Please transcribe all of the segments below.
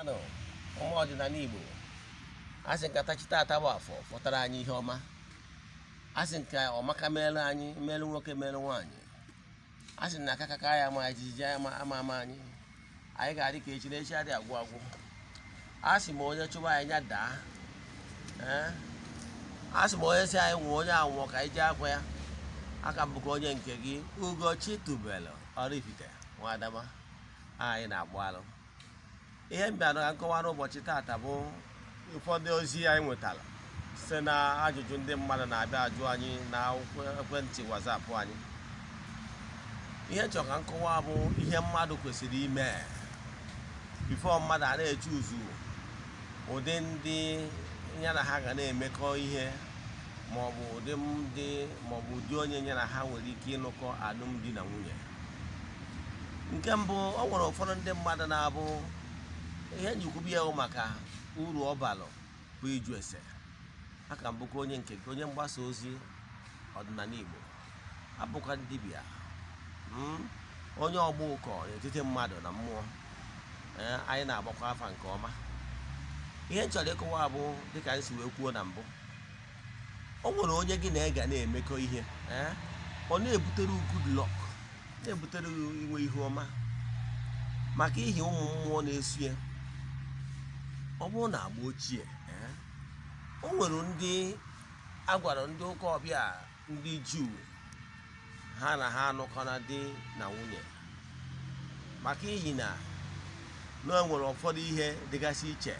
Anụ ụmụ ọdịnala Igbo, a sị nka tachi tata bụ afọ fọtara anyị ihe ọma. A sị nka ọmaka meelu anyị, meelu nwoke, meelu nwaanyị. A sị na akakaka ya ama jijiji ama ama ama anyị. Anyị ga-adị ka echi na echi adịghị agwụ agwụ. A sị ma onye chụba anyị ya daa. Ee, a sị ma onye si anyị nwụọ, onye anwụọ ka anyị jee akwa ya. Aka m bụkwa onye nke gị, Ugochi Tubelu Oraifite Nwadama. Anyị na-agbụ alụ ihe m bịara ka nkọwa n'ụbọchị taata bụ ụfọdụ ozi anyị nwetara site na ajụjụ ndị mmadụ na-abịa ajụ anyị na ekwentị WhatsApp anyị. Ihe chọrọ ka nkọwa bụ ihe mmadụ kwesịrị ime before mmadụ a na-echuzu ụdị ndị ya na ha ga na-emekọ ihe, maọbụ ụdị ndị, maọbụ ụdị onye ya na ha nwere ike ịnụkọ alụmdi na nwunye. Nke mbụ, o nwere ụfọdụ ndị mmadụ na-abụ ihe njikwube ya maka uru ọ balụ bụ ịjụ ese. Aka m bụkwa onye nke gị, onye mgbasa ozi ọdịnala Igbo, abụkwa dibịa, onye ọgba ụkọ n'etiti mmadụ na mmụọ. Ee, anyị na-agbakwa afa nke ọma. Ihe m chọrọ ịkọwa bụ, dịka anyị si wee kwuo na mbụ, o nwere onye gị na ya na-emekọ ihe, ee, ọ na-ebutere good luck, na-ebutere inwe ihe ọma, maka ihi ụmụ mmụọ na-esu ya. Ọ bụrụ na agba ochie, ee, o nwere ndị a gwara ndị ụka ọbịa, ndị Juu, ha na ha anụkọ na di na nwunye, maka ihi na na o nwere ụfọdụ ihe dịgasị iche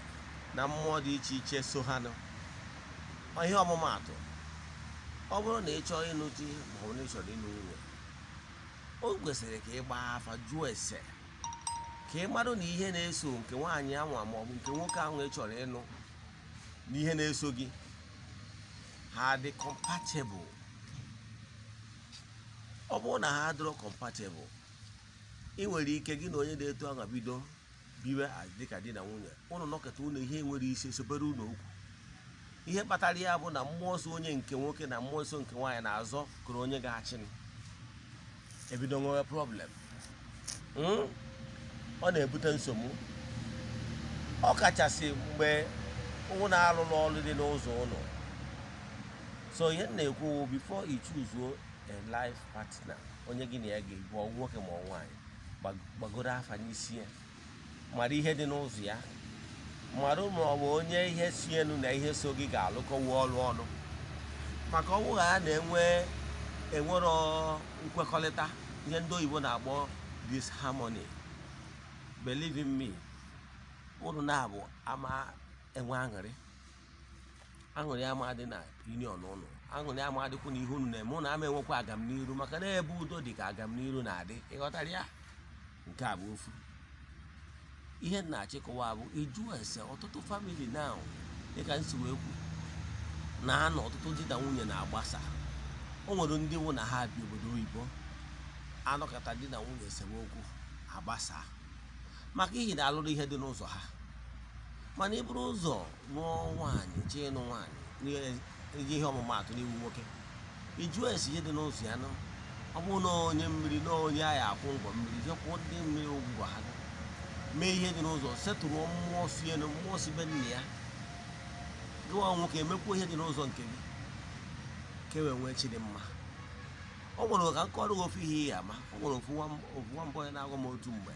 na mmụọ dị iche iche so ha nụ. Ihe ọmụmaatụ, ọ bụrụ na ị chọọ ịnụ di maọbụ na ị chọrọ ịnụ nwunye, o kwesịrị ka ị gbaa afa, jụọ ese, ka ị marụ na ihe na-eso nke nwaanyị anwa maọbụ nke nwoke ahụ ị chọrọ ịnụ na ihe na-eso gị ha dị compatible. Ọ bụrụ na ha adịrọ compatible, ị nwere ike gị na onye dị etu ahụ bido biwe dịka di na nwunye, ụnụ nọkọta, ụnụ ihe nwere isi sobere ụlọ okwu. Ihe kpatara ya bụ na mmụọ nsọ onye nke nwoke na mmụọ nsọ nke nwaanyị na-azọ kụrụ onye ga-achị, ebido nwewe problem. Ọ na-ebute nsogbu, ọ kachasị mgbe ụnụ alụrụ ọrụ dị n'ụzọ ụnụ. So ihe m na-ekwu, before you choose a life partner, onye gị na ya ga-ebu, ọ nwoke ma ọ nwaanyị, gbagoro afa n'isi ya, mara ihe dị n'ụzọ ya, mara ma ọ bụ onye ihe si elu na ihe so gị ga-alụkọwa ọrụ ọnụ, maka ọnwụ ha na-enwe enwero nkwekọrịta, ihe ndị oyibo na-akpọ disharmony. Believe in me, ụnụ na-abụ ama enwe aṅụrị, aṅụrị ama dị na union ụnụ, aṅụrị ama adịkwu na ihe unu na-eme. Ụnụ ama enwekwa agamniru, maka na ebe udo dị ka agamniru na-adị. Ịghọtara ya? Nke a bụ ofu ihe m na-achịkọwa, bụ ịjụ ese. Ọtụtụ family now, dịka nsi wee kwu, na-anọ ọtụtụ di na nwunye na-agbasa. O nwere ndị nwụ na ha bi obodo oyibo, anọkọta di na nwunye esemokwu agbasa, maka ihi na alụrụ ihe dị n'ụzọ ha. Mana ị bụrụ ụzọ nụọ nwaanyị, chee ịnụ nwaanyị, iji ihe ọmụmaatụ n'iwu nwoke, ịjụ esi ihe dị n'ụzọ ya nụ. Ọ bụrụ na onye mmiri, na onye agha akwụ ngwọ mmiri, jekwuo ndị mmiri ụgwọ ha, mee ihe dị n'ụzọ, setụrụ mmụọ si elu, mmụọ si be nna ya. Gịwa nwoke, emekwuo ihe dị n'ụzọ nke gị ka e wee nwee chi dị mma. Ọ nwere ka nkọrọ gị ofu ihe ị ama. O nwere ofu nwa mbọ ya na-agwa m otu mgbe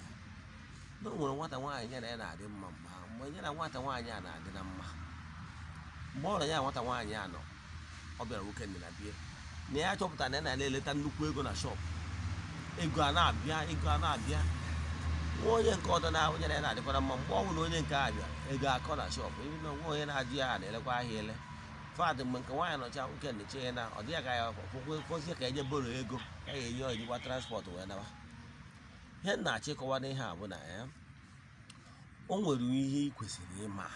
na o nwere nwata nwaanyị ya na ya na-adị mma. Mgbe ahụ, mgbe ya na nwata nwaanyị a na-adị na mma, mgbe ọ na ya nwata nwaanyị a nọ, ọ bịara nwoke nne na bie na ya chọpụtara na ya na-eleta nnukwu ego na shop, ego a na-abịa, ego a na-abịa. Nwa onye nke ọzọ na onye na ya na-adịkwara mma, mgbe ọ bụla onye nke a bịara, ego akọ na shop ebe na nwa onye na-ajụ ya na-elekwa ahịa ele fadị. Mgbe nke nwaanyị nọcha nwoke na-eche ya na ọ dịghị ka ya fọzie ka eje boro ego ka ya enye ejikwa transport wee nawa. Ihe m na-achọ ịkọwa n'ihe a bụ na ya o nwere ihe ị kwesịrị ịma.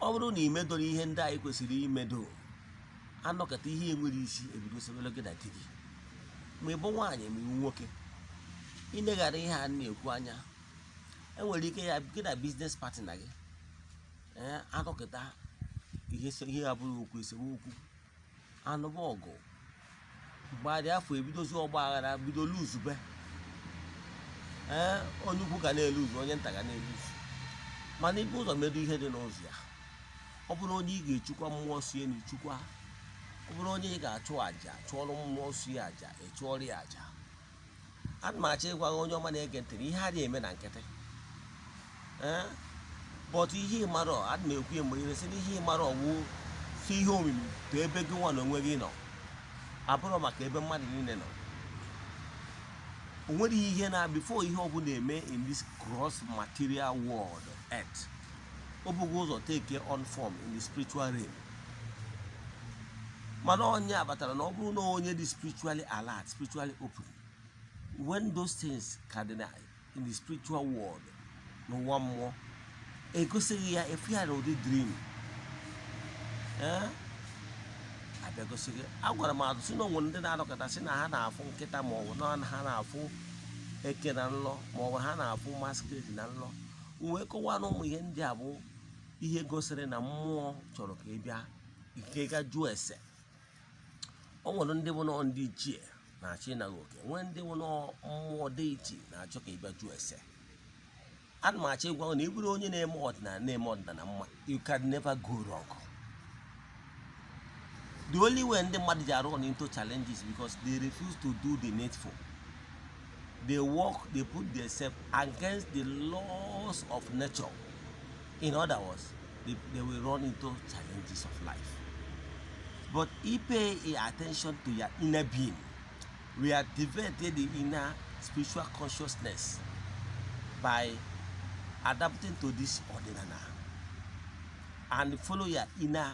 Ọ bụrụ na ị medoro ihe ndị anyị kwesịrị imedo, anọkọta ihe enwere isi ebido sebere gị na di gị, ma ị bụ nwaanyị ma iwu nwoke, ileghara ihe a na-ekwu anya, enwere ike ya gị na business partner gị, ee, anọkọta ihe ihe abụghị okwu esemokwu, anụba ọgụ, mgbe adị afọ ebidozi ọgba aghara, bido luzube. Ee, onye ukwu ga na-eluzu, onye nta ga na-eluzu. Mana ibu ụzọ medo ihe dị n'ụzọ ya, ọ bụrụ onye ị ga-echukwa mmụọ si elu chukwa, ọ bụrụ onye ị ga-achụ àjà, chụọrọ mmụọ si àjà, echụọrọ ya àjà. Ana m achọ ịgwa gị, onye ọma na-ege ntị, na ihe adịghị eme na nkịtị. Ee, but ihe ịmara, ana m ekwu ya mgbe niile, sị na ihe ịmara ọwụ si ihe omimi too ebe gị nwa na onwe gị nọ, abụrụ maka ebe mmadụ niile nọ. O nwere ihe na before ihe ọbụla eme in this gross material world, earth, o bughị ụzọ take on form in the spiritual realm. Mana onye abatara na ọ bụrụ na onye dị spiritually alert, spiritually open, when those things cardinal in the spiritual world, n'ụwa mmụọ, egosighị ya efu ya na ụdị dream. Ee, abịa gosi gị. Agwara m atụ si na onwere ndị na-anọkọta sị na ha na-afụ nkịta, ma ọ bụ na ha na-afụ eke na nlọ, ma ọ bụ ha na-afụ masquerade na nlọ. M wee kọwaa na ụmụ ihe ndị a bụ ihe gosiri na mmụọ chọrọ ka ị bịa nke ga jụọ ese. O nwere ndị bụ nọọ ndị ichie na-achọ ịnaghị oke, nwee ndị bụ nọọ mmụọ deity na-achọ ka ị bịa jụọ ese. Ana m achọ ịgwa gị na ị bụrụ onye na-eme ọdịnala, na-eme ọdịnala mma, you can never go wrong. The only way ndị mmadụ ji arụ run into challenges, because they refuse to do the needful. They work, they put themselves against the laws of nature. In other words, they will run into challenges of life. But if pay attention to your inner being, reactivate the inner spiritual consciousness by adapting to this ọdịnala and follow your inner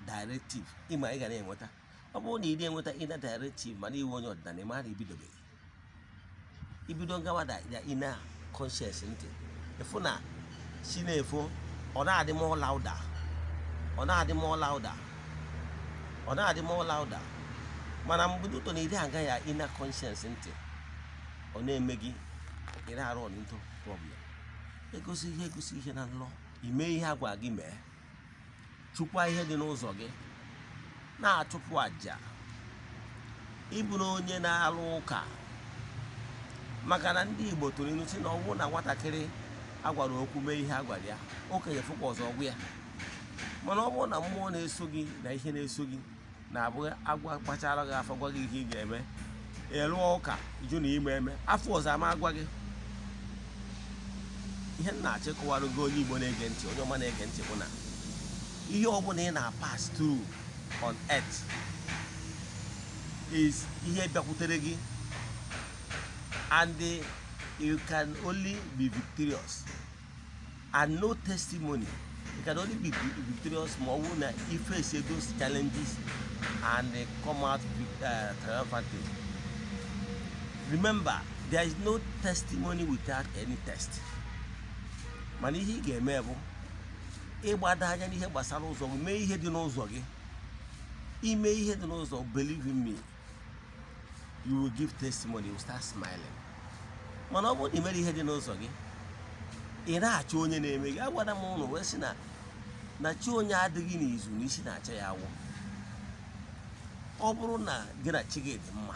directive, ịma ị ga na-enweta. Ọ bụrụ na ị na-enweta inner directive, mana iwe onye ọdịnala, ịma na ibidobeghị ibido gawa da ya inner conscience ntị, ịfụ na chi na-efo, ọ na-adị more louder, ọ na-adị more louder, ọ na-adị more louder. Mana mgbe ụtọ na ị aga ya inner conscience ntị, ọ na-eme gị ị na-arụ on into problem. Egosi ihe, egosi ihe na nlọ, ime ihe a gwa gị mee, chụkwa ihe dị n'ụzọ gị, na-achụpụ àjà. Ịbụrụ onye na-alụ ụka, maka na ndị Igbo tụrụ ilu sị na ọ bụrụ na nwatakịrị agwara okwu mee ihe a gwara ya, okenye fụkwa ọzọ ọgwụ ya. Mana ọ bụrụ na mmụọ na-eso gị na ihe na-eso gị na-abụ agwa kpachara gị afọ, gwa gị ihe ị ga-eme, ị lụọ ụka jụ na ime eme, afọ ọzọ ama agwa gị ihe m na-achọ ịkọwara gị, onye Igbo na-ege ntị, onye ọma na-ege ntị, bụ na ihe ọbụla ị na-pass through on earth is ihe bịakwutere gị, and you can only be victorious and no testimony. You can only be victorious ma ọ bụrụ na you face those challenges and they come out triumphantly. Remember, there is no testimony without any test. Mana ihe ị ga-eme bụ ịgbado anya n'ihe gbasara ụzọ gị, mee ihe dị n'ụzọ gị. Ime ihe dị n'ụzọ, believe in me, you will give testimony, you will start smiling. Mana ọ bụrụ na ị mere ihe dị n'ụzọ gị, ị na-achọ onye na-eme gị. Agwara m ụnụ wee sị na chi onye adịghị n'izu na isi na-acha ya awọ. Ọ bụrụ na gị na chi gị dị mma,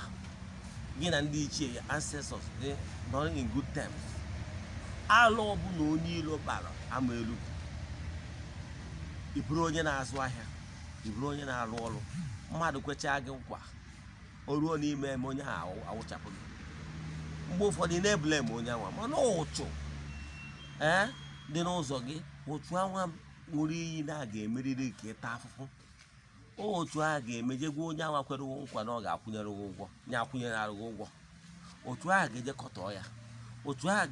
gị na ndị ichie ya, ancestors dị nọrọ in good terms, alụ ọbụla onye ilo kpara ama elu gị. Ị bụrụ onye na-azụ ahịa, ị bụrụ onye na-arụ ọrụ, mmadụ kwechaa gị nkwa, o ruo n'ime eme, onye ahụ awụchapụ gị. Mgbe ụfọdụ ị na-ebule m onye anwa, mana ụchụ ee dị n'ụzọ gị, ụchụ anwa ṅụrụ iyi na a ga-emeriri ka ịta afụfụ. Otu a ga-emeje gwa onye anwa kwere ụgwọ nkwa na ọ ga-akwụnyere gị ụgwọ, nye akwụnyere arụ gị ụgwọ. Otu ahụ ga-eje kọtọọ ya, otu ahụ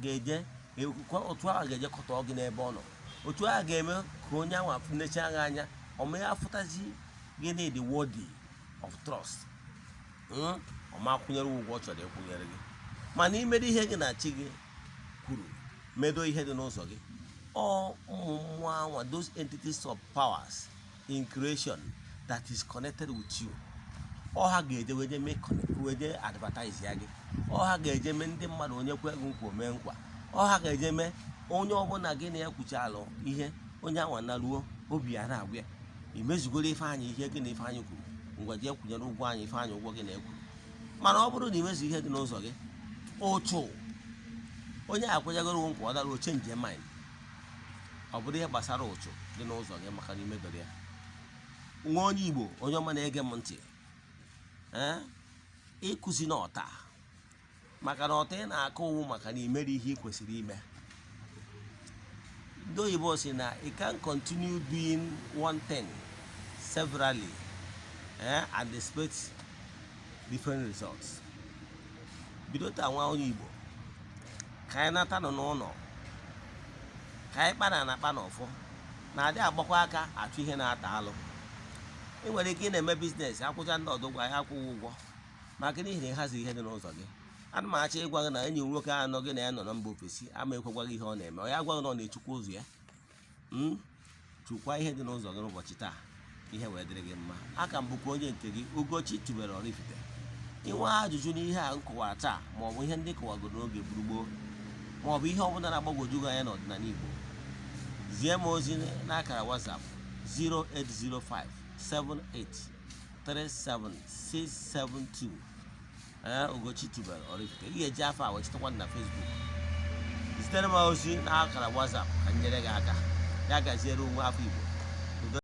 ga-eje kọtọọ gị n'ebe ọ nọ. Otu ahụ ga-eme ka onye anwa nechaa gị anya, ọ ma ya afụtazi gịnị dị worthy of trust. Ọ ma akwụnyere ụgwọ ọ chọrọ ịkwụnyere gị. Mana imere ihe gị na chi gị kwuru, medo ihe dị n'ụzọ gị, ọ ụmụ mmụọ anwa, those entities of powers in creation that is connected with you, ọ ha ga-eje weje mee weje advertise ya gị. Ọ ha ga-eje mee ndị mmadụ, onye kwe gị nkwa, mee nkwa. Ọ ha ga-eje mee onye ọbụla gị na ya kwuchalụ ihe, onye anwa naruo, obi ya na-agwa ya, imezugoro Ifeanyị ihe gị na Ifeanyị kwuru, ngwa jee kwụnyere ụgwọ anyị Ifeanyị ụgwọ gị na-ekwu. Mana ọ bụrụ na imezu ihe dị n'ụzọ gị, ụchụ onye akwụnyegoro nkwa, ọ dara o change mind. Ọ bụrụ ihe gbasara ụchụ dị n'ụzọ gị maka na imedoro ya. Nwa onye Igbo, onye ọma na-ege m ntị, ee, ịkụzi na ọta, maka na ọta ị na-akụ ụwụ maka na imere ihe ị kwesịrị ime. Ndị oyibo si na you can continue doing one thing severally and expect different results. Bido taa, nwa onye Igbo, ka anyị nata nọ n'ụlọ, ka anyị kpana na akpa n'ọfọ na-adị agbakwa aka achụ ihe na-ata alụ. Ị nwere ike ị na-eme business, akwụcha ndị ọdụ gwa ya akwụghị ụgwọ maka n'ihi na ịhazi ihe dị n'ụzọ gị. Ana m achọ ịgwa gị na enyi m nwoke anọ gị na ya nọ na mba ofesi ama ekwekwa gị ihe ọ na-eme. Ọ ya gwa gị na ọ na-echukwa ụzọ ya. Chukwa ihe dị n'ụzọ gị n'ụbọchị taa, ihe wee dịrị gị mma. Aka m bụkwa onye nke gị, Ugochi tubelu Oraifite. Inwe ajụjụ n'ihe a m kọwara taa, maọbụ ihe ndị kọwagoro n'oge gburugburu, maọbụ ihe ọbụla na-agbagwoju gị anya n'ọdịnala Igbo, zie m ozi n'akara WhatsApp 0805 78 37672. Ee, Ugochi tubelu Oraifite. Ị ga-eji afọ a wee chetakwa na Facebook. Zitere m ozi n'akara WhatsApp ka m nyere gị aka. Ya gaziere onwe afọ Igbo.